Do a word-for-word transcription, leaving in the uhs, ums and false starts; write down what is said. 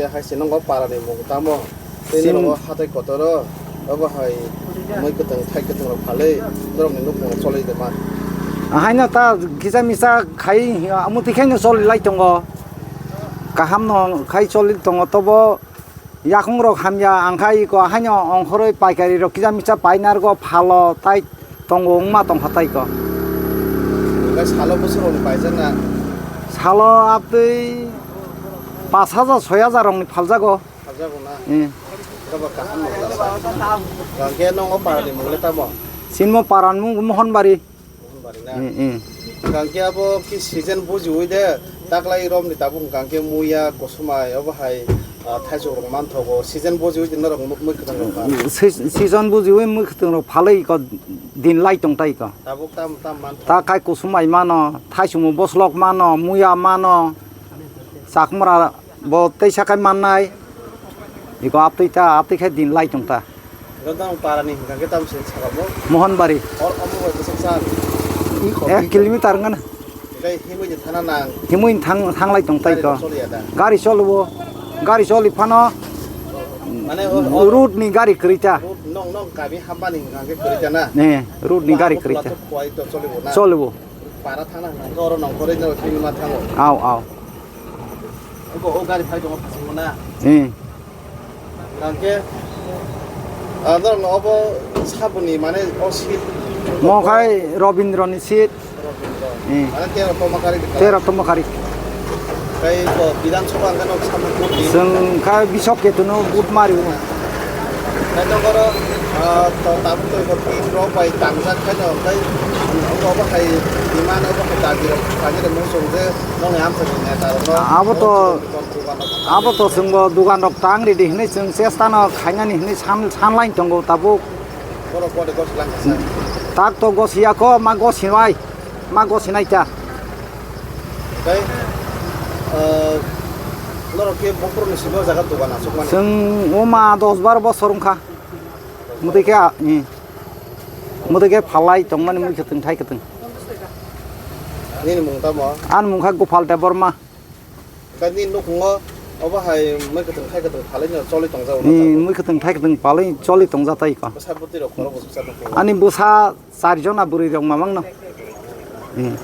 Hai se nongo para ni mung tamo. Tei Sin- nongo hatai kotoro. Obo hai mui kwtwng thai kwtwng rok phalwi norokni nukung cholwi de ma. Ahaino ta kisa misa khai amutwi khaino choli lai tongo. Kaham no khai choli tongo tobo. Yakung rok hamya, ang kha iko haino ongkhorwi paikari rok kisa misa painargo phalo tai tongo wngma tongkha tai ko. Hingke salo bwswk rokni paijak na? Salo abtwi pash hajar, soi hajar rokni phaljago. Phaljago na? Eh. Abo kaham nokla sa. Hingke nongo parani mung le tamo? Sinmo parani mung Mohonbari. Mohonbari na? Eh, eh. Hingke abo ki season bujiwi de, taklai romni tabuk hingke muya, kosumai, obo hai, ah, thaisok rok manthogo. Season bujiwi de norok mu-, mui kwthang rok ba? Se-, season bujiwi mui kwthang rok phalwi ko din lai tong tai ko. Tabuk tam, tam manthogo. Ta khai kosumai mano, thaisok boslok mano, muya mano, chakmra Bo teisa khai mannai. Iko aptwi ta, aptwi khai din lai tong ta. Rodang para ni hingka ke tam sin saka bo. Mohonbari. Or omo bai bwswk sa. Ek kilometer ngana. Kai himui je thana nang. Himui thang, thang lai tong tai ko. Gari choli ya da. Gari cholibo. Gari choli phano. Mane o, o road ni gari kwrwi ta. Road nong nong kami hamba ni hingka ke kwrwi ta na. Ne, road ni gari kwrwi ta. Kwai to cholibo na. Cholibo. Para thana hingka ke oro nong kore no sini ma thango. Au, au. Abo o gari phai tongo phasingmana. Hmm. Hingke, ah, norokno obo saboni mane o seat. Mo khai Robindroni seat. Robindro. Hmm. Mane tero toma kari di kala. Tero toma kari. Kai ko Bidhan Sabha hingke nok saboni vote di. Chwng kha Bishok Ketuno vote mari o. Kai nokoro, ah, to tabuk to ko tin rok bai tangjak khai no kai obo hai demand obo hai dabi rok thani rok mung song je nokni amsa ni neta rok no. Abo to Abo to chwngbo dugan rok tang ridi hinwi chwng chesta no khainani hinwi san, san line tongo tabuk. Borok bode gos lang kasa. Tak to gos ya ko ma gos hinwai. Ma gos hinai ta. Kai, eh, norok ke bokro ni simo jaga dugan asuk mani. Chwng o ma dos bar bosor wngkha. Mudai ke, hmm. Mudai ke phalai tongmani mui kwtwng thai kwtwng. Nini mung tamo? Ani mung kha Gopal Debbarma. Kani nukhungo obo hai mui kwthwng thai kwthwng phalwi no choli tongjago na Hmm, tabuk? Mui kwthwng thai kwthwng palwi choli tongja tai ko. Bwsa bwtwi rok khoro bwswk cha nukhungo? Ani bwsa char jona bwrwi rok mamang no. Hmm.